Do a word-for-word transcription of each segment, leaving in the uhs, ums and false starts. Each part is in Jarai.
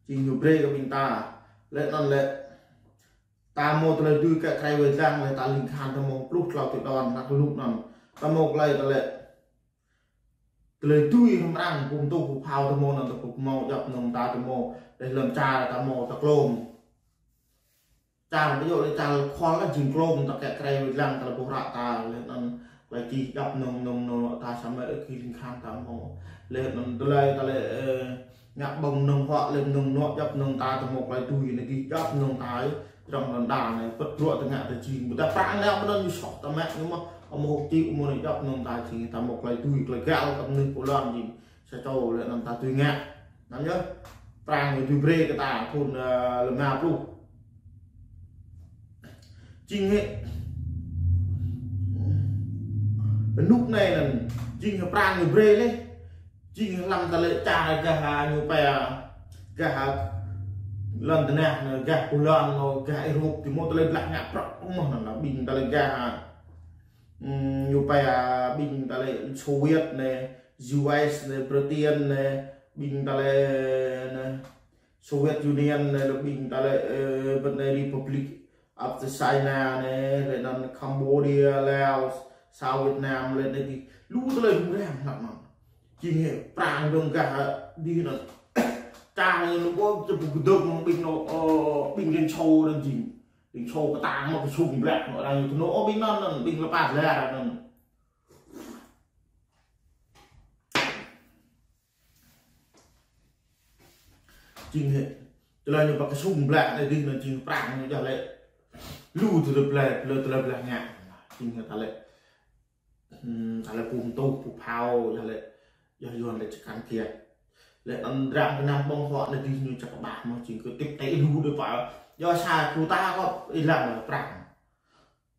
Jing ñu brơi kơ ƀing ta. Lĕ anŭn lĕ ta hmâo tơlơi dưi kơ krei wai lăng lĕ ta ling khan ta hmâo pluh klâo tui đon, ta kơ lŭk anŭn. Ta hmâo klei ta lĕ tơlơi dưi hrŏm răng, pum tuh, pơphao ta hmâo anŭn, ta pơhmâo djŏp mơnơ̆ng ta, ta hmâo lĕ lăm čar ta hmâo ta klôm. Čar ƀu djơ̆ lĕ čar khol lĕ jing klôm ta kơ krei wai lăng ta lĕ ƀuh ră ta lĕ anŭn lĕ gih djŏp mơnơ̆ng mơnơ̆ng anŭn ta samơ̆ lĕ gih ling khan ta hmâo. Lĕ anŭn tơlơi ta lĕ, ơ, ngă ƀơ̆ng mơnơ̆ng huă lĕ mơnơ̆ng anŭn djŏp mơnơ̆ng ta, ta hmâo klei dưi anŭn gih djŏp mơnơ̆ng ta ơi. Trong anŭn đa anai pơt bruă ta ngă ta jing. Ƀu ta prang anai mơnơ̆ng ñu soh ta mă ñu mơ̆, hmâo hơ̆k čih mơ̆ng anai djŏp mơnơ̆ng ta jing, ta hmâo klei dưi, klei găl kơ mơnuih pô lŏn jing. Sa čô lĕ anŭn ta dưi ngă. Anŭn yơh, prang ñu dưi brơi kơ ta thun, ơ, lơma pluh. Jing hĕ. Rơnŭk anai anŭn, jing hĕ prang ñu brơi lĕ. Jing hĕ lăm ta lĕ čar gah ñu pia, gah lŏn tơnah anai, gah pô lŏn anai, gah Europe, ti hmâo tơlơi blah ngă prăk mơ̆n anŭn, ƀing ta lĕ gah, ưm, ñu pia ƀing ta lĕ Soviet anai, U S anai, Britain anai, ƀing ta lĕ anai, Soviet Union anai, lĕ ƀing ta lĕ, ơ, ƀơi anai Republic of the China anai, lĕ anŭn Cambodia, Laos, South Vietnam, lĕ anai ti lu tơlơi rŭng răng hlăk anŭn. Jing hĕ prang dơ̆ng gah, ơ, dih anŭn. Čar anai lu ƀuh čơpŭ kơdơ̆ng mơ̆ng ƀing anŭn, ơ, ƀing Liên Xô anŭn jing. Liên Xô kơtang mơ̆ kơsŭng blăk anŭn, arăng ñu tơnŏ ƀing anŭn, anŭn ƀing lơpat lĕ anŭn. Jing hĕ. Tơlơi ñu ƀă kơsŭng blăk anai dih anŭn jing prang ñu djơ̆ lĕ. Lu tơlơi blah, lu tơlơi blah ngă. Jing hĕ ta lĕ. Hmm, ta lĕ pum tuh, pơphao, djơ̆ lĕ. Djơ̆ Yuan lĕ čơkăn kiăt. Lĕ anŭn dram kơnăm ƀơ̆ng huă anai dih ñu čơkăn ƀah mơ̆ jing kơ tip tê lu dih pă. Djơ̆ sa kơ ta kơ ih lăng lĕ prang.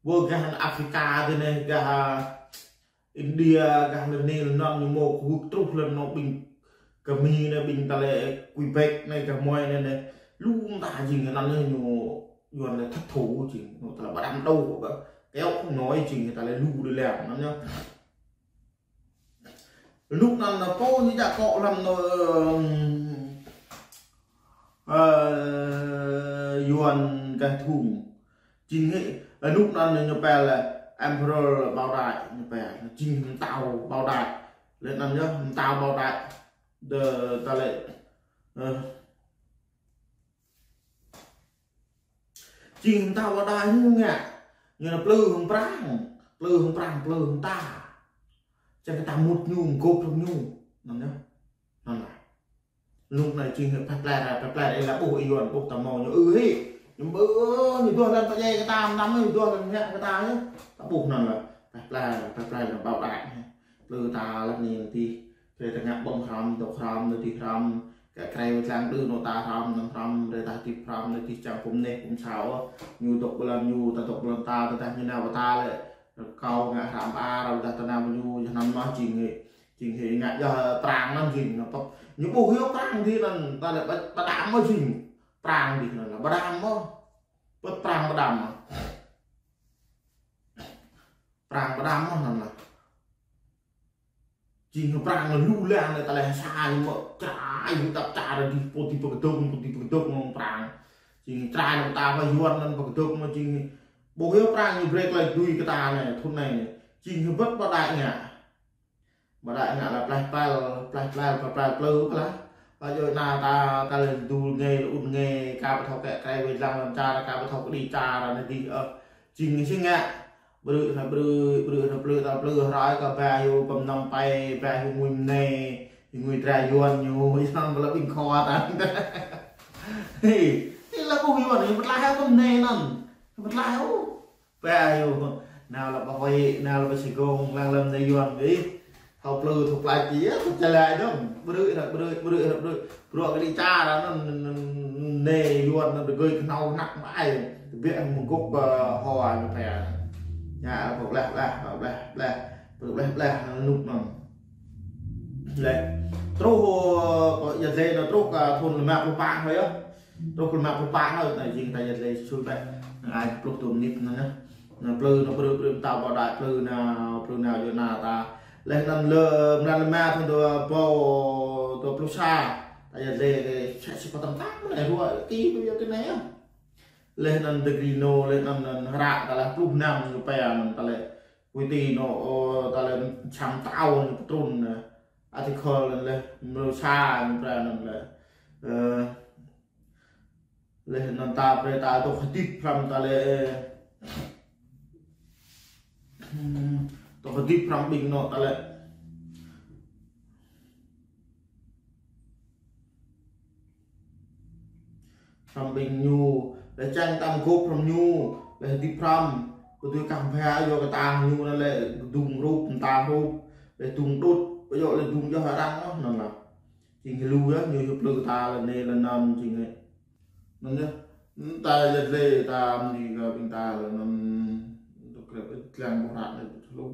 Ƀơi gah Afrika ti anai, gah India, gah lŏn anai, lŏn anŭn ñu hmâo kơwưh truh lŏn anŭn ƀing Kami anai, ƀing ta lĕ Quebec anai, gah mơi anai anai. Lu mơta jing anŭn anai ñu Yuan lĕ thất thủ jing, ñu ta lĕ ƀă đăm đô ƀă. Kéo không nói jing ta lĕ lu đơi lăng anŭn anai. Rơnŭk anŭn anai pô ñu djă akŏ lăm anŭn, ơ, Yuan gah thung. Jing hĕ, rơnŭk anŭn ñu pia lĕ Emperor Bảo Đại, ñu pia, jing hĕ mơtao Bảo Đại. Lĕ anŭn yơh, mơtao Bảo Đại. Đơ, ta lĕ, ơ, jing hĕ mơtao Bảo Đại ñu ngă. Ñu anŭn plư hăng prang, plư hăng prang, plư hăng ta. Čang kơ ta mŭt ñu, gôp hăng ñu. Anŭn yơh. Anŭn lah. Rơnŭk anai jing hĕ pơplĕ ra, pơplĕ ra, ih lăng ƀuh ih Yuan, ƀuh ta hmâo ñu ư hĕ. Ñu ƀu, ñu duah lăng ta djai kơ ta, mơtam ñu duah lăng ngă kơ ta yơh. Ta ƀuh anŭn lah. Pơplĕ ra, pơplĕ ra Bảo Đại hĕ. Plư ta lăng anai lăng adih. Kơ ta ngă ƀơ̆ng hrăm, dŏ hrăm, anai adih hrăm. Kơ krei wai lăng plư anŭn ta hrăm, anŭn hrăm, rai ta hơdip hrăm, anai adih čang pum anai, pum sao. Ñu dŏ ƀơi lŏn ñu, ta dŏ ƀơi lŏn ta, tơdah ñu nao pơ ta lĕ. Kâo ngă hră mơar, tơdah ta nao pơ ñu, yua anŭn mơ̆ jing hĕ. Jing hĕ ngă yua prang anŭn jing, ñu pơk. Ñu ƀuh yua prang dih anŭn, ta lĕ ƀă, ƀă đăm mơ̆ jing. Prang dih anŭn, ƀă đăm mơ̆. Pơt prang ƀă đăm mơ̆. Prang ƀă đăm mơ̆ anŭn lah. Jing prang lu lăng anai ta lĕ sa ñu mơ̆ črai hăng tap čar dih pô ti pơkơdơ̆ng, pô ti pơkơdơ̆ng mơ̆ng prang. Jing črai anŭn ta pơ Yuan anŭn pơkơdơ̆ng mơ̆ jing. Ƀuh yua prang ñu brơi klei dưi kơ ta anai, thun anai anai. Jing hĕ ƀơ̆t Bảo Đại ngă. Bảo Đại ngă lĕ pleh plel, pleh plel, pleh plel plư lah. Ƀă djơ̆ anai ta, ta lĕ dul nge, lŭn nge, ka ƀu thâo kĕ krei wai lăng lăm čar, ka ƀu thâo kơđi čar, anai adih, ơ. Jing anai si ngă. Brư̆ anai brư̆, brư̆ anai plư, ta plư hrơi kơ ba hyu pơm năm pai, ba hyu ngui mơnai, hyu ngui dra Yuan ñu, Yuan ƀu lă ƀing khua ta. Hê, ti lă ƀuh Yuan, ñu pơtlaih kơ mơnai anŭn. Ñu pơtlaih ôh. Ba hyu, nao lă pơ Huế, nao lă pơ Sài Gòn, lăng lăm anai Yuan kơ ih. Thâo plư, thâo plai či, thâo čơlai dơ̆ng. Brư̆ anai brư̆, brư̆ anai brư̆. Bruă kơđi čar anŭn, anai Yuan anŭn rơgơi kơhnâo hnăk mơai. Tơbiă mơgŏp, ơ, hua ñu pia. Ñu pơpleh pleh, pơpleh pleh, pơpleh pleh, anŭn rơnŭk anŭn. Lĕ. Truh, ơ, kơ ia dlê anŭn truh kơ thun lơma pluh pă hơi yơh. Truh kơ lơma pluh pă hơi, anai jing ta ia dlê sui bĕ. Anai pluh dua mơnit anŭn yơh. Anŭn plư anŭn brư̆, brư̆ mơtao Bảo Đại plư anŭn, plư anŭn yua anai ta. Lĕ anŭn lơ, mlan lơma thun dua rơbâo dua pluh sa. Ta Lĕ, lĕ, lĕ, sĕ, sĕ pơtăm tăm lĕ, ruă, kơ, kơ, kơ anai. Lĕ anŭn degri nô, lĕ anŭn, anŭn hră, ta lĕ pluh năm ñu pia anŭn, ta lĕ kwưti nô, ơ, ta lĕ čăm tao ñu pơtrun, ơ, article anŭn lĕ, mrô sa ñu pia anŭn lĕ, ơ, lĕ anŭn ta brơi ta dŏ hơdip hrăm ta lĕ, ơ, hmm, dŏ hơdip hrăm ƀing nô ta lĕ. Hrăm ƀing ñu, lĕ čang tam gŏp hrăm ñu, lĕ hơdip hrăm, kơ tui kah pha yua kơ tang ñu anŭn lĕ, kơdung rup, mơta rup, lĕ kơdung đŭt, ƀu djơ̆ lĕ kơdung djơ̆ arăng anŭn, anŭn lah. Jing hĭ lu yơh, ñu hyu plư ta lĕ anai lĕ anŭn jing hĭ. Anŭn yơh, ta yơh lĕ ta mơni kơ ƀing ta lĕ anŭn, tŭ krep ih tlang ƀu hră anai ƀu thâo lu.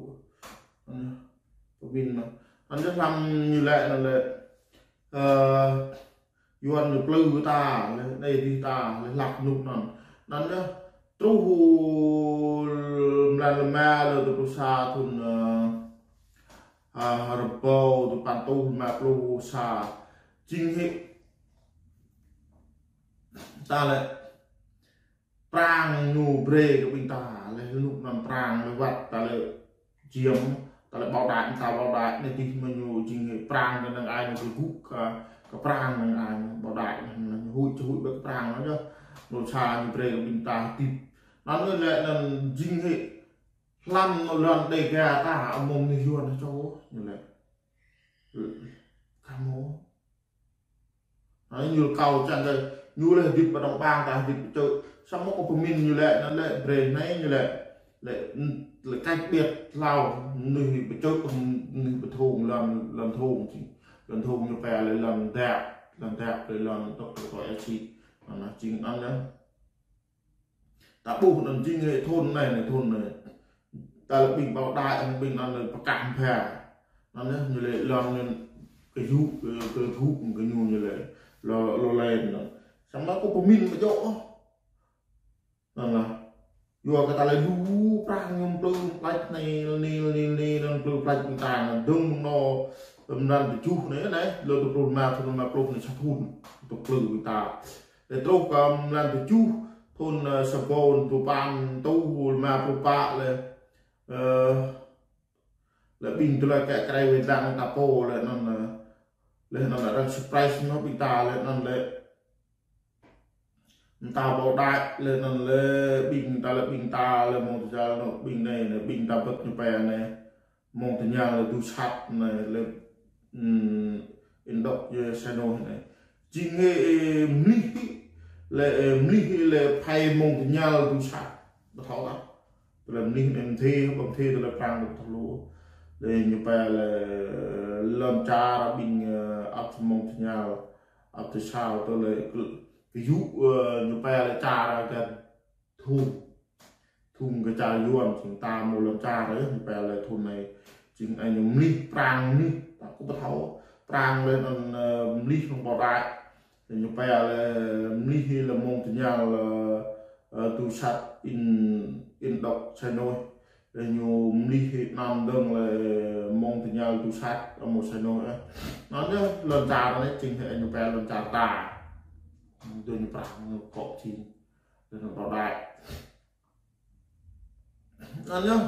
Anŭn yơh, pơmĭn mơ̆n. Anŭn yơh hrăm ñu lĕ anŭn lĕ, ơ, Yuan ñu plư ta, lĕ anai dih ta, lĕ hlak rơnŭk anŭn. Anŭn yơh, truh mlan rơma lơ dua pluh sa thŭn, ơ, ơ, rơbâo dua păn rơtuh rơma pluh sa. Jing hĭ ta lĕ Prang ñu brơi kơ ƀing ta, lĕ rơnŭk anŭn Prang lĕ wăt ta lĕ čiêm, ta lĕ bảo đại, ta bảo đại anai dih mơ̆ ñu jing Prang kơ năng ai ñu kơ gŭ kơ, kơ Prang năng ai ñu bảo đại anŭn ñu huĭ, huĭ ƀơi kơ Prang anŭn yơh. Nô sa ñu brơi kơ ƀing ta hơdip. Anŭn lĕ anŭn jing hĭ hlăm anŭn lŏn Đêga ta amăng mơnuih Yuan čô ñu lĕ. Kamu. Anai ñu kâo čang kơ, ñu lĕ hơdip ƀơi đồng bang ta hơdip pơčơ̆. Samơ̆ kâo pơmĭn ñu lĕ, anŭn lĕ brơi anai ñu lĕ, lĕ, lĕ cách biệt hlâo, mơnuih pơčơ̆, mơnuih pơthông lŏn, lŏn thông jing. Lŏn thông ñu pia lĕ lŏn dap, lŏn dap lĕ lŏn tŏk tŏk tŏk ĕp si. Anŭn jing anŭn lĕ. Ta ƀuh anŭn jing hĭ thŭn anai, anai thŭn anai. Ta lĕ ƀing bảo đại, ƀing anŭn lĕ pơkah pha. Anŭn yơh, ñu lĕ lŏn ñu kơ yŭ, kơ, kơ gŭ, kơ ñu ñu lĕ. Lŏ, lŏ lĕ anŭn. Samơ̆ kâo pơmĭn ƀu djơ̆ ôh. Anŭn lah. Yua kơ ta lĕ lu Prang ñu plư plač anai, anai, anai, anai, anŭn plư plač ƀing ta anŭn dơ̆ng mơ̆ng nô, mlan tơjuh anai, anai, lơ dua pluh rơma, dua pluh rơma pluh anai sa thŭn, dŏ plư ƀing ta. Lĕ truh kơ mlan tơjuh, thŭn, ơ, sa rơbâo dua păn rơtuh rơma pluh pă lĕ, ơ, lĕ ƀing tơlơi kĕ krei wai lăng ta pô lĕ anŭn, ơ, lĕ anŭn lĕ arăng surprise mơ̆ ƀing ta lĕ anŭn lĕ. Mơta bảo đại lĕ anŭn lĕ ƀing ta lĕ ƀing ta lĕ mơ̆ng tơjal anŭn ƀing anai lĕ ƀing ta ƀơ̆t ñu pia anai. Mơ̆ng tơñal lĕ du sat anai lĕ, ưm, Inđok jơ Sino anai. Jing hĭ, ơ, mlih hĭ lĕ, ơ, mlih hĭ lĕ phai mơ̆ng tơñal du sat. Ƀu thâo ta. Tơlơi mlih anai mơthê, ƀu mơthê tơlơi Prang ƀu thâo lu. Lĕ ñu pia lĕ lŏn čar ƀing, ơ, ăt mơ̆ng tơñal, ăt tơsao tơlơi kơ, kơ yŭ, ơ, ñu pia lĕ čar gah thung. Thung kơ čar Yuan, jing ta mơ̆ lŏn čar yơh, ñu pia lĕ thŭn anai. Jing anai ñu mlih, Prang mlih, ta kơ ƀu thâo. Prang lĕ anŭn, ơ, mlih mơ̆ng bảo đại. Lĕ ñu pia lĕ mlih lĕ mơ̆ng tơñal, ơ, ơ, du sat In, Inđok Sino. Lĕ ñu mlih anŭn dơ̆ng lĕ mơ̆ng tơñal du sat, ơ, mơ̆ng Sino, ơ. Anŭn yơh lŏn čar anai jing hĭ ñu pia lŏn čar ta. Dŏ ñu Prang ñu kŏ jing. Lĕ anŭn bảo đại. Anŭn yơh,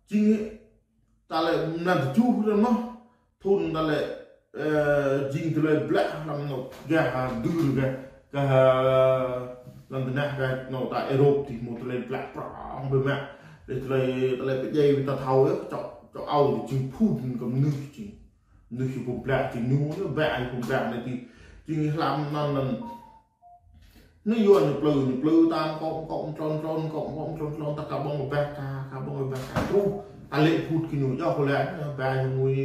jing ta lĕ mlan tơjuh ră mơ̆, thŭn ta lĕ, ơ, jing tơlơi blă hlăm anŭn gah, ha, dưr gah, gah, ha, lŏn tơnah gah anŭn ta Europe dih mơ̆ tơlơi blă prong biă mă. Lĕ tơlơi, tơlơi pơdjai ƀing ta thâo yơh, čŏ, čŏ âu dih jing phun kơ mơnuih jing. Mơnuih hyu pơm blă jing ñu, ñu bă hyu pơm blă anai dih. Jing hlăm anŭn anŭn. Anai Yuan ñu plư, ñu plư tam kŏ, kŏ, mtrôn, mtrôn, kŏ, kŏ, mtrôn, mtrôn, ta ka ƀơ̆ng ƀah ka, ka ƀơ̆ng ƀah ka. Truh, ta lĕ phŭt kơ ñu, yua kơ lĕ, ơ, ƀah ñu ngui,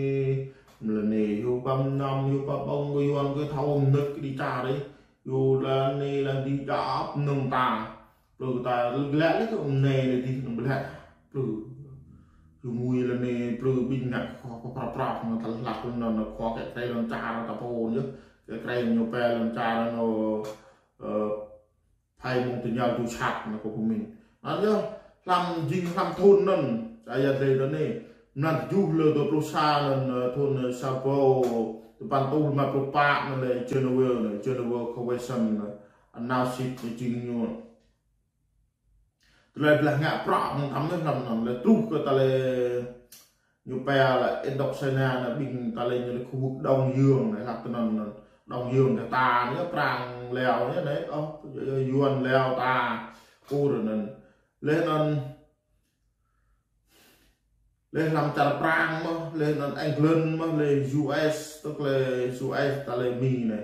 mlâo anai, hyu pơm năm, hyu pơm ƀơ̆ng kơ Yuan kơ thâo mơnơ̆t kơ đi čar ih. Hyu lĕ anai, lĕ đi djăp nơ̆ng ta. Plư ta, lĕ, lĕ kơ anai, lĕ đi nơ̆ng ƀlĕ. Plư. Hyu ngui lĕ anai, plư ƀing ngă kơ, kơ prap prap, nă ta hlak, nă, nă, kơ kĕ krei lŏn čar, ta pô, yơh. Kĕ krei ñu pia lŏn čar, nă, ơ, phai mơ̆ng tơñal du sat anŭn kâo pơmĭn. Anŭn yơh, hlăm jing hlăm thŭn anŭn, ayăt dêh tơ anai, Mlan tơjuh lơ dua pluh sa anŭn, ơ, thŭn, ơ, sa rơbâo tơpăn rơtuh lima pluh pă anŭn lĕ Geneva anŭn, Geneva Convention anŭn, anŭn sĭt anŭn jing ñu. Tơlơi blah ngă prăk mơ̆ng tăm anŭn hlăm anŭn lĕ truh kơ tơlơi ñu pia lĕ Indochina anŭn ƀing tơlơi ñu lĕ khu vực Đông Dương anŭn hlăk tơnăn anŭn. Đông Dương kơ ta anŭn Prang Lao anŭn anŭn, ơ, Yuan Lao ta, Kur anŭn. Lĕ anŭn Lĕ hlăm čar Prang mơ̆n, lĕ anŭn England mơ̆n, lĕ U S, tức là U S ta lĕ Mi anai.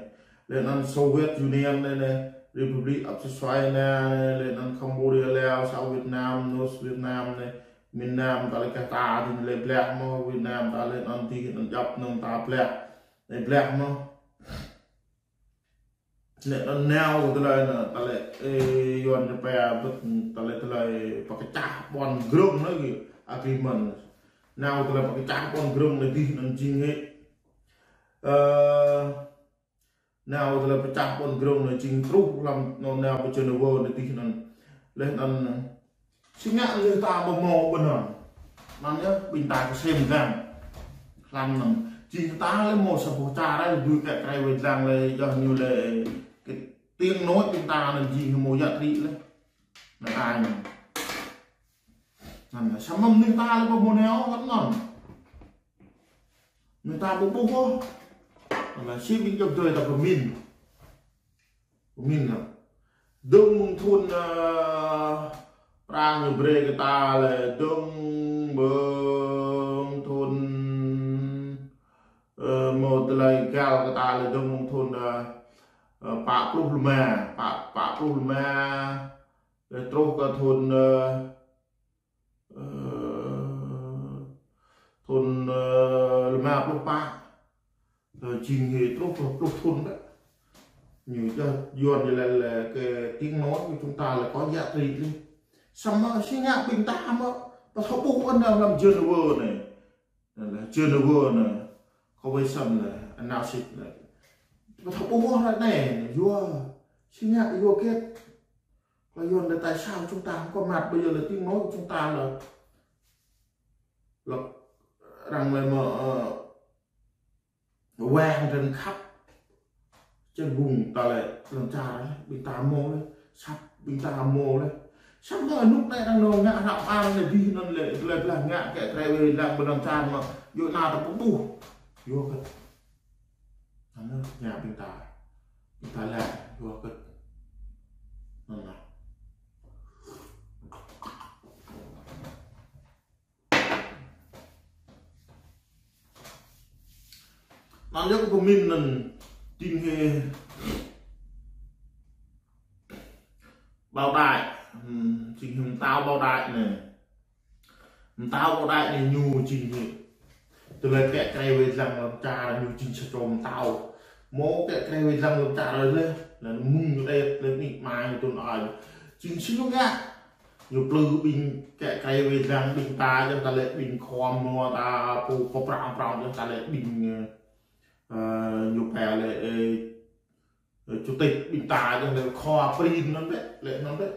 Lĕ anŭn Soviet Union anai, anai, Republic of China anai, lĕ anŭn Cambodia, Laos, South Vietnam, North Vietnam anai, miền Nam ta lĕ kơ ta dih lĕ blah mơ̆n, Việt Nam ta lĕ anŭn dih anŭn djŏp anŭn ta blah, lĕ blah mơ̆n. Lĕ anŭn nao tơlơi anŭn, tơlơi, ơ, Yuan ñu pia ƀuh tơlơi, tơlơi pơkơčah ƀôn grông anŭn kơ agreement. Nao tơlơi pơkơčah ƀôn grông anŭn dih anŭn jing hĭ. Ơ, nao tơlơi pơkơčah ƀôn grông anŭn jing truh hlăm anŭn nao pơ Geneva anŭn dih anŭn. Lĕ anŭn Sĭt ngă lĕ ta ƀu hmâo ƀơi anŭn. Anŭn yơh, ƀing ta kơsem dlăng. Hlăm anŭn. Jing ta lĕ hmâo sa boh čar rai, dưi kĕ krê wai dlăng lĕ, yơh ñu lĕ, kơ tiếng nói ƀing ta anŭn jing hmâo giá trị lĕ. Anŭn ai anŭn. Anŭn, samơ̆ mơnuih ta lĕ ƀu hmâo nao, hlăm anŭn. Mơnuih ta ƀu ƀuh ôh. Anŭn, sĭt ƀing djŏp drơi ta pơmĭn. Pơmĭn lăm. Dơ̆ng mơ̆ng thŭn, ơ, Prang ñu brơi kơ ta lĕ dơ̆ng mơ̆ng thŭn, ơ, hmâo tơlơi găl kơ ta lĕ dơ̆ng mơ̆ng thŭn, ơ, ơ, pă pluh lima, pă, pă pluh lima, lĕ truh kơ thŭn, ơ, Ơ, thŭn, ơ, lima pluh pă. Ơ, jing hĭ truh pluh, pluh thŭn đă. Ñu yơh, Yuan ñu lĕ, lĕ cái tiếng nói của chúng ta là có giá trị lĕ. Samơ̆ sĭt ngă ƀing ta mơ̆, ƀu thâo ƀuh anŭn hlăm Geneva anai. Anŭn lĕ Geneva anai. Kơ wai săm lĕ, anŭn sĭt lĕ. Ƀu thâo ƀuh lĕ anai, yua. Sĭt ngă yua kĕt. Và Yuan là tại sao chúng ta không có mặt bây giờ là tiếng nói của chúng ta là, là rằng là mà, ờ, vang trên khắp trên vùng ta lĕ, lăn čar lĕ, ƀing ta hmâo lĕ, săp ƀing ta hmâo lĕ. Samơ̆ anŭn anai arăng nao ngă hră mơar anai dih anŭn lĕ, tơlơi blah ngă kĕ krê wai dlăng ƀơi lăn čar mơ̆, yua anŭn ta ƀu ƀuh. Yua kơ Anŭn, ngă ƀing ta. Ƀing ta lĕ, yua kơ. Anŭn. Anŭn yơh kơ pơmĭn anŭn, jing hĭ Bảo Đại, ừm, jing hĭ mơtao Bảo Đại anai. Mơtao Bảo Đại anai ñu jing hĭ. Tơlơi kĕ krê wai dlăng lăn čar ñu jing sa čô mơtao. Hmâo kĕ krê wai dlăng lăn čar lĕ, lĕ mơ̆ng ñu đet, lĕ nik mai ñu tŭn ai. Jing sĭt ñu ngă. Ñu plư ƀing kĕ krê wai dlăng ƀing ta, jing ta lĕ ƀing khua mơnuă ta pô, pô prang prang, jing ta lĕ ƀing, ơ, ñu pia lĕ, ơ, Ơ, chủ tịch ƀing ta jing lĕ khua prin anŭn bĕ, lĕ anŭn bĕ.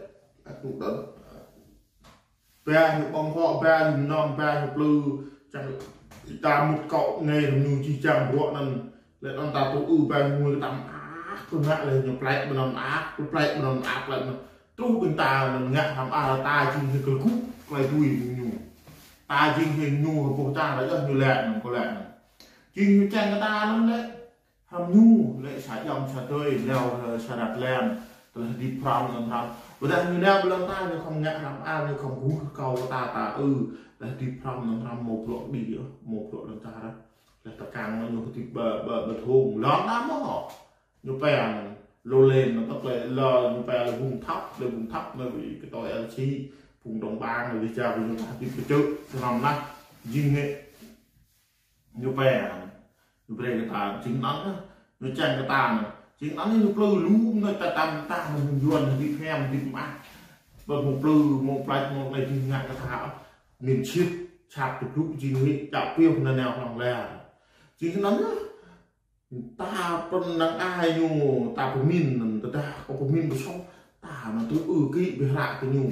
Ăt tŭ đơ̆n. Ba ñu ƀơ̆ng hŏ, ba ñu mơnơ̆ng, ba ñu plư. Čang ta mŭt kŏ nge ñu jih jang bruă anŭn. Lĕ anŭn ta tŭ ư ba ñu ngui tăm ăh, tŭ ngă lĕ ñu plĕ ƀơi anŭn ăh, plĕ ƀơi anŭn ăh, plĕ anŭn. Truh ƀing ta anŭn ngă hră mơar ta jing hĭ kơgŭ, klai tui ñu. Ta jing hĭ ñu, hơpô ta lĕ yơh ñu lĕ anŭn, kơ lĕ anŭn. Jing ñu čang kơ ta anŭn lĕ. Hrăm ñu, lĕ sa jŏm sa tơi, nao, ơ, sa rat lem, tơlơi hơdip hrăm anŭn hrăm. Ƀôdah ñu nao ƀơi lŏn ta, ñu khŏm ngă hrăm, a, ñu khŏm gŭ kơ kâo ta, ta, ư, tơlơi hơdip hrăm anŭn hrăm mơ̆ bruă đĭ, ơ, mơ̆ bruă lŏn ta ră. Lĕ tơkăng ñu hơdip ƀơ, ƀơ, ƀơ thung, lŏn ta mơ̆. Ñu pia, lô lên, nó tức là, lơ, ñu pia là vùng thấp, là vùng thấp, nó bị cái tội eo chi, vùng đồng bằng, nó đi chào, ñu ta hơdip kơ čư̆, sơnăm anai, jing hĭ. Ñu pia, ñu brơi kơ ta, jing anŭn, ñu čang kơ ta, jing anŭn ñu plư lu, ñu ta tam ta, ñu Yuan, ñu hơdip hiam, hơdip mơak. Ƀơ mơ̆ plư, mơ̆ plĕč, mơ̆ anai jing ngă kơ ta, min sĭt, sat tơblŭ jing hĭ, čă piôh, nao nao hlŏng lar. Jing anŭn, ta pơnăng ai ñu, ta pơmĭn, tơdah kâo pơmĭn ƀu soh, ta anŭn tŭ ư kĭ ƀiă hră kơ ñu.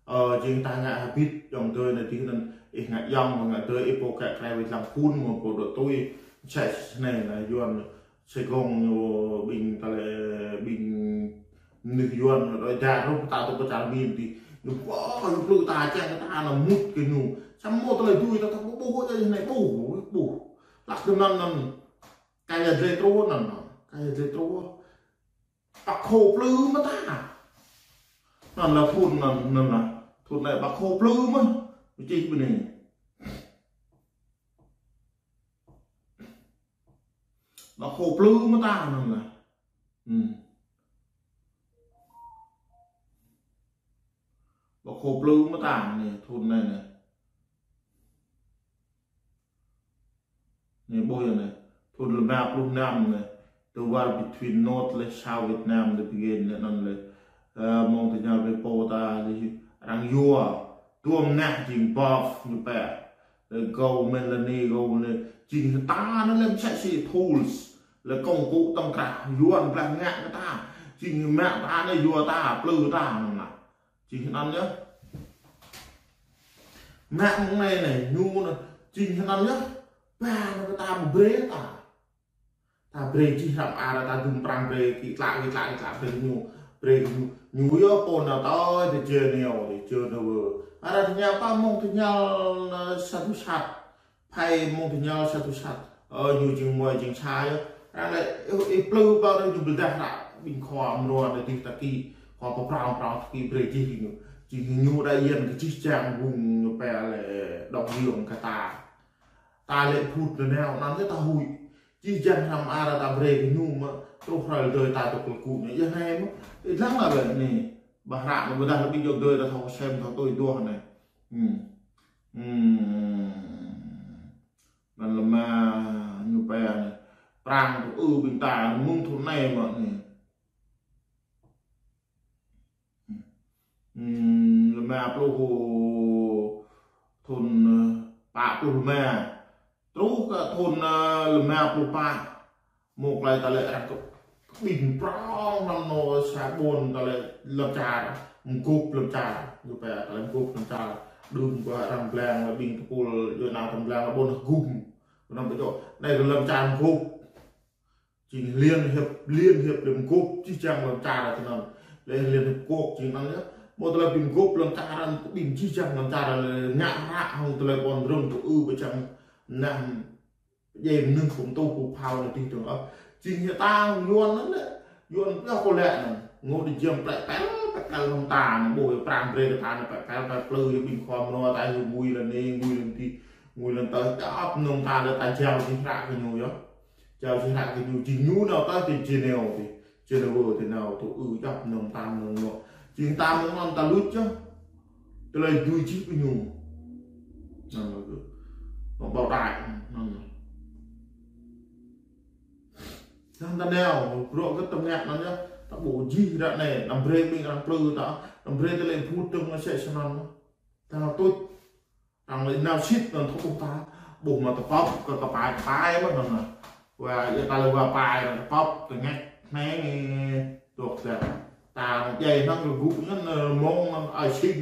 Ơ, jing ta ngă hơbĭt, djŏng tơi anai dih anŭn, Ih ngă yŏng, ngă dơi, ih pô kĕ krĕ wĭt lăng phun, mơ̆ pô dŏ tui, sĕ sĕ anai, anai Yuan, Sài Gòn ñu ƀing ta lĕ ƀing mơnuih Yuan, ñu đuaĭ đa truh ta tŭ pơ čar miền ti. Ñu ƀuh, ñu plư ta čang ta anŭn mŭt kơ ñu. Samơ̆ ta lĕ dui ta ta ƀuh, ƀuh, ƀuh, anai ƀuh, ƀuh. Lăk tơnăn anŭn, kaya dlai truh anŭn, kaya dlai truh. Bác Hồ plư mơ̆ ta. Anŭn lĕ thun anŭn, anŭn lĕ thun anai Bác Hồ plư mơ̆. Mơ̆ čih bơni. Bác Hồ plư mơ̆ ta anŭn lĕ. Hmm. Bác Hồ plư mơ̆ ta anai, thun anai anai. Anai ƀuh yơh anai. Thun lơma pluh năm anai. The war between North lĕ South Vietnam lĕ begin lĕ anŭn lĕ. Ơ, mơ̆ng tơña ƀing pô ta lĕ arăng yua. Tuôm nah jing buff ñu pĕ. Lĕ gâu mĕn lĕ anai gâu anai. Jing ta anŭn lĕ msĕ si tools. Lĕ công cụ tŏng krah Yuan blah ngă kơ ta. Jing mă ta anai yua ta, plư ta anŭn lĕ. Jing anŭn yơh. Mă mơ̆ng anai anai, ñu anŭn, jing anŭn yơh. Ba anŭn kơ ta mă brơi ta. Ta brơi jih hrăm ar ta dŭm prăng brơi kĭ tlă, kĭ tlă, kĭ tlă brơi ñu, brơi ñu. Ñu yơh pô anŭn tơi tơ jơ neo, tơ jơ neo. Arăng tơña pă mơ̆ng tơña, ơ, sa tơsat. Phai mơ̆ng tơña sa tơsat. Ơ, ñu jing muai jing sa yơh. Arăng lĕ, ơ, ih plư ƀă arăng ñu ƀlơdah hră. Ƀing khua mơnuă anai dih ta kĭ. Khua pơprao prao ta kĭ brơi jih ñu. Jing ñu đa yên kơ jih jang ƀung ñu pĕ lĕ đŏk yơng kơ ta. Ta lĕ phut nao anŭn yơh ta huĭ. Jih jang hrăm ar ta brơi kơ ñu mơ̆ truh hrơi dơi ta tŭ kơl kŭ anai. Yơh anai mơ̆. Ih lăng lă lĕ anai. Ƀă hră anai ƀôdah lĕ ƀing djŏp dơi ta thâo sem thâo tui duah anai. Hmm. Hmm. Anŭn lơma ñu pĕ anai. Prăng tŭ ư ƀing ta mơ̆ng thun anai mơ̆ anai. Hmm, lơma pluh thun, ơ, pă pluh lơma. Truh kơ thun, ơ, lơma pluh pă. Mơ̆ng tơlơi ta lĕ arăng kơ ƀing prŏng lăm anŭn sa ƀôn ta lĕ lăm čar, mgŭp lăm čar. Ñu pĕ ta lĕ mgŭp lăm čar. Đưm kơ arăng blang lĕ ƀing tơpul yua nao arăng blang lĕ ƀôn gŭm. Anŭn ƀu djơ̆. Anai kơ lăm čar mgŭp. Jing Liên Hiệp, Liên Hiệp Liên Quốc, jih jang lŏn čar tơ anŭn. Lĕ Liên Hiệp Quốc, jing anŭn yơh. Mơ̆ tơlơi ƀing gŏp lŏn čar anŭn, ƀing jih jang lŏn čar lĕ ngă hră hăng tơlơi ƀôn rơ̆ng tŭ ư ƀơi čang nah, djai mơnuih pơtŭ pơphao anai tih tơ̆ng ôh. Jing hĭ ta Yuan anŭn lĕ, Yuan yơh kơ lĕ anŭn. Ngŏ đĭ jăm plĕ pel, plĕ pel hăng ta anŭn, ƀuh prăng brơi kơ ta anŭn plĕ pel, plĕ plư yơh ƀing khua mơnuă ta yơh ngui lĕ anai, ngui lĕ tih, ngui lĕ tơ̆, ta ăp nơ̆ng ta lĕ ta jao jih hră kơ ñu yơh. Jao jih hră kơ ñu, jing ñu nao tơ tơ Geneva tih. Geneva tih nao tŭ ư djŏp mơnơ̆ng tam mơnơ̆ng nŏ. Jing tam mơnơ̆ng nŏ ta luč yơh. Tơlơi dui jih kơ ñu. Anŭn lĕ kơ. Nŏ ƀâo đai. Anŭn lĕ. Anŭn ta nao, bruă kơ tơngăt anŭn yơh. Ta ƀuh jih ră anai, anăm brơi ƀing arăng plư ta, anăm brơi tơlơi phut tơ̆ng mơ̆ sĕ sơnăn. Ta nao tuč. Arăng lĕ nao sĭt anŭn thâo ƀuh ta. Ƀuh mă tơpŏp kơ kơpai kơpai mơ̆ anŭn nă. Wa, yua ta lĕ wa pai anŭn tơpŏp tơngăt hnai anai tuč ta. Ta anŭn djai anŭn kơ gŭ anŭn, ơ, mơ̆ng anŭn ai sing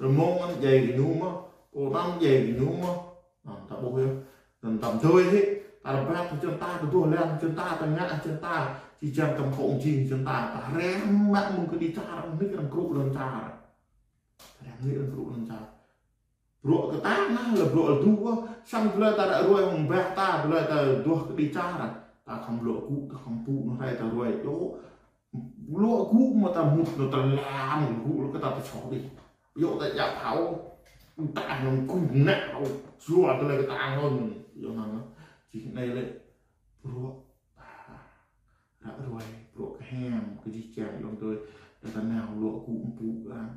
anŭn, mơ̆ng anŭn djai kơ ñu mơ̆. Kơ anŭn djai kơ ñu mơ̆. Anŭn ta ƀuh yơh. Anŭn tăm dơi hĭ. Ta rơbat kơ čơnta, ta duah lăng čơnta, ta ngă čơnta. Jih jang tăm kông jing čơnta. Ta rem mă mơ̆ng kơđi čar, nik răng krŭ lăng čar. Ta rem nik răng krŭ lăng čar. Bruă kơ ta anai lĕ bruă rơdu ôh, samơ̆ tơlơi ta ră ruai hăng bah ta, tơlơi ta duah kơđi čar. Ta khŏm luă gŭ, ta khŏm pŭ, anŭn hrơi ta ruai. Yơh, luă gŭ mơ̆ ta mŭt, anŭn ta lăm gŭ, lu kơ ta ta čŏk đĭ. Yơh ta djăp hao, ta anŭn gŭ nă hao, jua tơlơi kơ ta anŭn. Yơh anŭn, jing anai lĕ bruă. Ră ruai, bruă kơhăm, kơ jih jang ayŏng adơi, ta nao luă gŭ mpŭ arăng.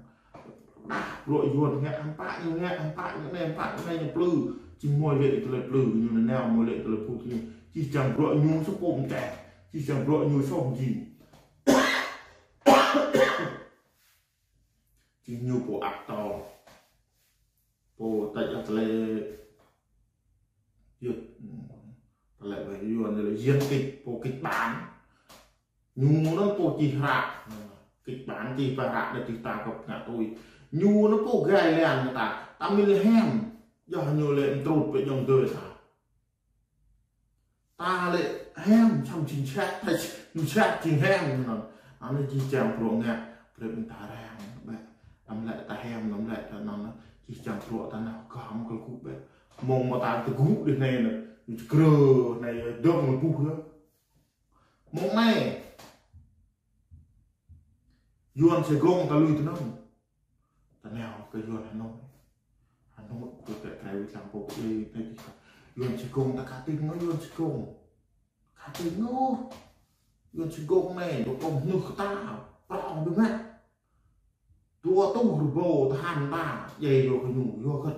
Đah, bruă Yuan ngă hơpă ñu ngă, hơpă ñu anai, hơpă ñu anai ñu plư. Jing mơ̆ lĕ tơlơi plư ñu nao, mơ̆ lĕ tơlơi pŭ ñu. Jih jang bruă ñu soh pôm teh. Jih jang bruă ñu soh jing. Jing ñu pô ăt tŏ. Pô tĕč tơlơi Yua, tơlơi ƀai Yuan ñu lĕ diễn kịch, pô kịch bản. Ñu anŭn pô čih hră. Kịch bản čih ƀă hră anai čih ta kơ ngă tui. Ñu anŭn pô gai lăng ta. Ta mĭn lĕ hăm. Yua ñu lĕ mtrut pơ ayŏng adơi ta. Ta lĕ hiam, čăm jing čăt, ta jing čăt jing hiam anŭn. Anŭn jih jang bruă ngă, brơi ƀing ta răng bĕ. Anăm lĕ ta hiam, anăm lĕ ta anŭn, jih jang bruă ta nao gơ̆m kơ gŭ bĕ. Mơ̆ng mơ̆ ta tơgŭ dih anai anŭn, ñu čơkrơ anai, dŏ ngă ƀuh yơh. Mơ̆ng anai, Yuan Sài Gòn ta lui tơ anŭn. Ta nao kơ Yuan Hà Nội. Hà Nội kơ kơ kơ wĭt lăng pô kơ ê, ê, Yuan Sài Gòn ta ka tĭng ngă Yuan Sài Gòn. Ka tĭng ngă. Yuan Sài Gòn anai, dŏ kông hnưh kơ ta, prong dơ̆ng ngă. Dua tuh rơbâo tơhan ta, djai yua kơ ñu, yua kơ,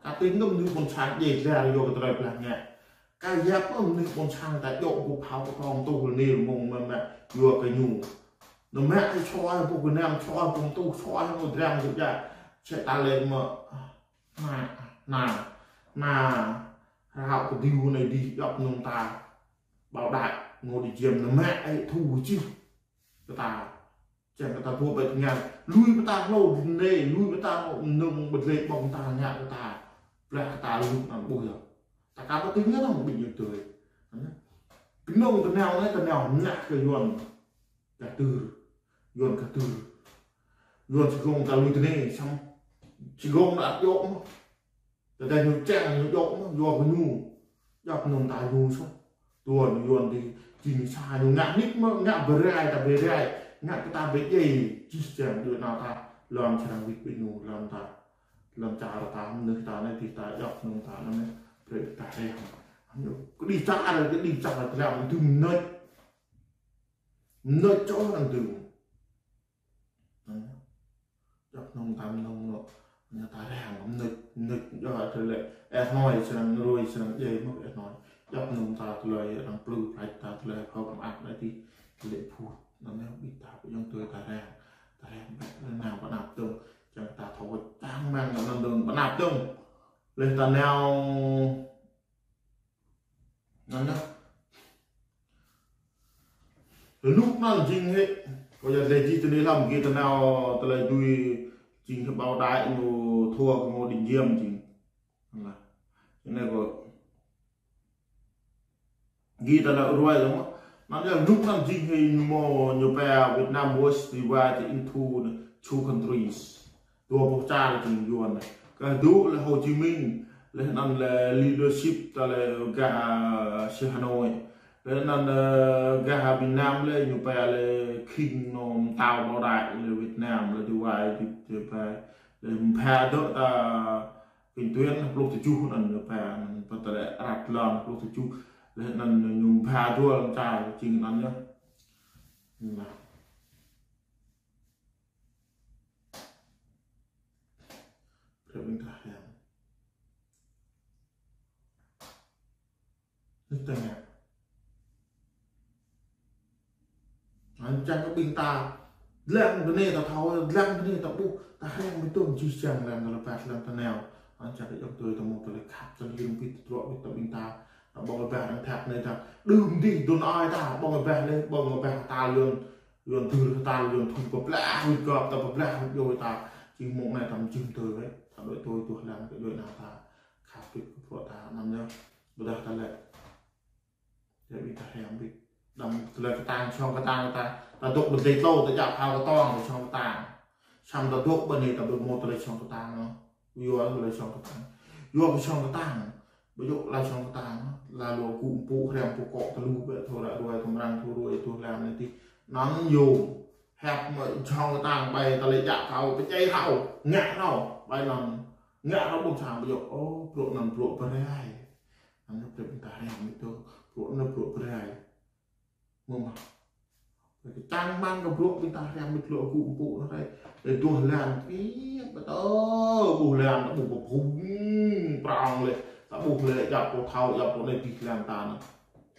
ka tĭng ngă mơnuih ƀôn sang djai dlar yua kơ tơlơi blah ngă. Ka yap mơnuih ƀôn sang ta djŏ ƀu phao kơ tong tuh lơ nir mơ̆ng mơ̆ mă yua kơ ñu. Nơ mă ai čoi ƀu kơ nam čoi ƀu tuh čoi mơ̆ drang kơ ja. Čĕ ta lĕ mơ̆. Na, na, na. Rao kơ diu anai dih djŏp nung ta. Bảo đại, ngô đi jiêm nơ mă ai thu čih. Kơ ta. Čang kơ ta thua ƀĕ tơngan, lui pơ ta hlô dih anai, lui pơ ta nung ƀĕ lĕ ƀơ̆ng ta ngă kơ ta, blah kơ ta lui anŭn ƀuh yơh. Ta ka ƀu tĭng ngă anŭn ƀing ayŏng adơi. Kơnơ̆ng tơnao anai, tơnao ngă kơ Yuan ka tưr, Yuan ka tưr. Yuan Sài Gòn ta lui tơ anai, săm Sài Gòn ăt djŏ mơ̆. Tơdah ñu čang ñu djŏ mơ̆, yua kơ ñu. Djŏp nung ta ñu soh. Tuan Yuan dih, jing sa ñu ngă nik mơ̆, ngă bơrai ta bơrai, ngă kơ ta bơjai, jih jang djuai ană ta, lŏm črang wĭt ƀing ñu, lŏm ta, lŏm čar ta, mơnuih ta anai dih ta, djŏp nung ta anai, brơi ta răng. Ñu, kơ dih čar, kơ dih čar, kơ lŏm dum nơč. Nơč čô lŏm dum. Djŏp nung ta nung nô, ñu ta răng, nơč, nơč, djŏ tơlơi, ơ hnoi srăng, ruai srăng, djai mơ̆ ơ hnoi. Djŏp nung ta tơlơi, răng plư, plăč ta tơlơi, phao kơm ăt anai dih, tơlơi phut. Anŭn yơh ƀing ta, ƀing ayŏng adơi ta răng, ta răng ƀĕ, lĕ nao pơ anăp dơ̆ng, čang ta thâo čang mơ̆ng anŭn dơ̆ng, pơ anăp dơ̆ng. Lĕ ta nao, anŭn yơh. Rơnŭk anŭn jing hĕ. Kơ yua lĕ jih tơ anai lăm gih ta nao tơlơi dui jing hĕ bảo đại ñu thua kơ ngô đi jiêm jing. Anŭn. Anai kơ gih ta nao ruai yơh mơ̆. Anŭn yơh rơnŭk anŭn jing hĕ ñu mơ̆ ñu pia Vietnam was divided into two countries. Dua boh čar jing Yuan. Kơ dŏ lĕ Hồ Chí Minh, lĕ anŭn lĕ leadership ta lĕ gah, ơ, si Hà Nội. Lĕ anŭn, ơ, gah Việt Nam lĕ ñu pia lĕ king nô mtao bảo đại lĕ Việt Nam lĕ divide, divide. Lĕ mbha dŏ ta kinh tuyến pluh tơjuh anŭn ñu pia anŭn pơtơlĕ rat lŏn pluh tơjuh. Lĕ anŭn ñu mbha dua lŏn čar jing anŭn yơh. Nah. Brơi ƀing ta răng. Nit tơngan. Anŭn čang kơ ƀing ta, dlăng tơ anai ta thâo, dlăng tơ anai ta ƀuh, ta răng ƀơi tơm jih jang lăng tơlơi ƀat lăng tơnao. Anŭn čang kơ ayŏng adơi ta mơ̆ tơlơi khăp, ta lăng ƀĭt tơdruă ƀĭt ta ƀing ta, ta ƀơ̆ng ƀah lăng thăp anai ta, đưm dih dun ai ta, ƀơ̆ng ƀah lĕ, ƀơ̆ng ƀah ta Yuan, Yuan tưr ta Yuan thun pơblah, wĭt gơ̆p ta pơblah, wĭt djuai ta, jing mơ̆ng anai ta mơ̆ jing tơl wĕ, ta đuaĭ tui tuh lăng kơ djuai ană ta, khăp ƀĭt kơ bruă ta, anŭn yơh, ƀôdah ta lĕ. Yua ƀing ta răng ƀĭt. Đăm tơlơi kơtang, song kơtang ta. Ta dŏ ƀơi dêh tlô, ta djă phao kơtong, ta song kơtang. Săm ta dŏ ƀơi anai ta ƀu hmâo tơlơi song kơtang ôh. Yua kơ tơlơi song kơtang. Yua kơ song kơtang. Ƀu djơ̆ tơlơi song kơtang ôh. Laih lu gŭ pŭ, răng pŭ kŏ, ta lu ƀĕ, thâo ră ruai, thâo mrang, thâo ruai, thâo lăm anai dih. Anŭn yơh. Hiăp mơ̆ song kơtang ƀai, ta lĕ djă phao, pơčeh hao, ngă hao, ƀai anŭn. Ngă hao ƀôn sang ƀu djơ̆. Ơ, bruă anŭn bruă bơrai. Anŭn brơi ƀing ta răng ƀĭt tơ, bruă anŭn bruă bơrai. Mơ̆ mă. Kơčang mơ̆ng kơ bruă ƀing ta răng ƀĭt tơ gŭ pŭ anŭn rai. Lĕ tuh lăm, ih, ƀu tơ, ƀuh lăm, ƀuh pơphung, prong lĕ. Ta ƀuh lĕ, djăp pô thâo, djăp pô anai dih lăm ta anŭn.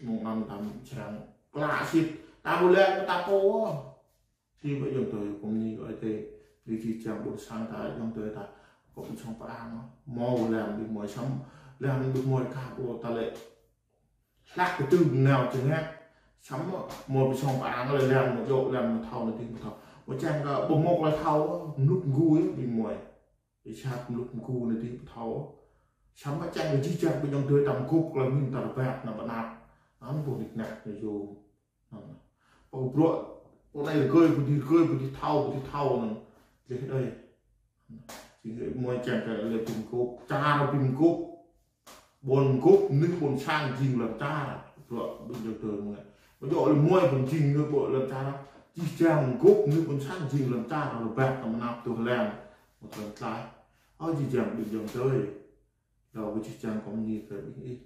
Mơ̆ng anŭn ta črang. Klă sĭt, ta ƀuh lĕ, ta pô. Tui ƀơi ayŏng adơi kơ mơni kơ ai tê, ƀing jih jang ƀôn sang ta ayŏng adơi ta, kơ ƀing song pơang, hmâo lăm ƀing mơi săm, lăm ƀing mơi ka ƀu ta lĕ. Hlăk kơ tơm nao čơngă, săm mơ̆ ƀing song pơang lĕ lăm mơ̆ djơ̆ lăm mơ̆ thâo anai dih mơ̆ thâo. Mơ̆ čang kơ ƀu hmâo tơlơi thâo, mlŭk mgu yơh ƀing mơi. Ih sat mlŭk mgu anai dih ƀu thâo. Samơ̆ čang kơ jih jang ƀing ayŏng adơi ta mơgop tơlơi mĭn ta rơbat nao pơ anăp. Anŭn ƀu nik năk ñu yôm. Anŭn. Pô bruă, pô anai rơgơi, pô adih rơgơi, pô adih thâo, pô adih thâo anŭn. Leh đơi. Jing hơ̆ mơ̆ čang kơ lĕ ƀing mơgop, čar ƀing mơgop. Ƀôn mơgop, mơnuih ƀôn sang jing lŏn čar. Bruă ƀing ayŏng adơi mơ̆. Ƀu djơ̆ lĕ mơnuih ƀôn jing mơnuih ƀôn lŏn čar. Jih jang mơgop, mơnuih ƀôn sang jing lŏn čar, rơbat nao pơ anăp tơlơi mĭn. Mơ̆ tơlơi tlaih. Ơ jih jang ƀing ayŏng adơi. Lŏ kơ jih jang kơ mơnuih kơ ƀing ih.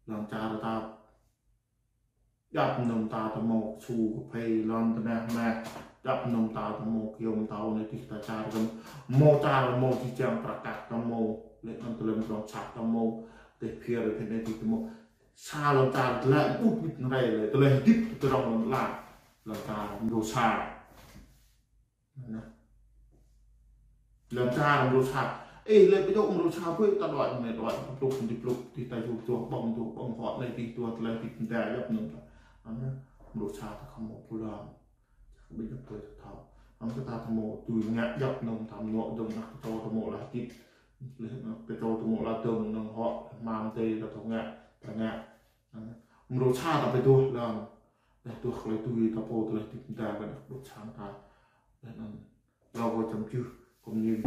Lŏn čar ta. Djŏp mơnơ̆ng ta tơmâo kơsu kơphê, lŏn tơnah mah. Djŏp mơnơ̆ng ta tơmâo kơyŏng tao anai dih ta čar tơmâo. Mâo čar mâo jih jang prăk kăk tơmâo. Lĕ anŭn tơlơi mơdrŏng sat tơmâo. Tơlơi phiơr tơlơi anai dih tơmâo. Sa lŏn čar glaĭ ƀuh ƀĭt nrai lĕ. Tơlơi hơdip tơdrŏng lŏn ala. Lŏn čar mrô sa. Anŭn. Lŏn čar mrô sa. Ê, lĕ ƀu djơ̆ mrô sa ƀu ta đuaĭ anai đuaĭ, pluk anai pluk, dih ta yua tuah ƀơ̆ng tuah ƀơ̆ng hŏ anai dih tuah tơlơi dih pơnda djŏp anŭn ta. Anŭn, mrô sa ta khŏm mâo pơlăng. Čang ƀing ayŏng adơi ta thâo. Anŭn kơ ta tơmâo tui ngă djŏp anŭn ta mơnuă dơ̆ng anăp kơčô tơmâo lah dih. Leh anŭn kơčô tơmâo lah dơ̆ng anŭn hŏ, mă mơdơi ta thâo ngă, ta ngă. Anŭn. Mrô sa ta ƀu tuah lăng. Leh tuah tơlơi tui ta pô tơlơi dih pơnda kơ anăp đôč sang ta. Leh anŭn. Lŏ kơ čăm čưh, kơ mơnuih.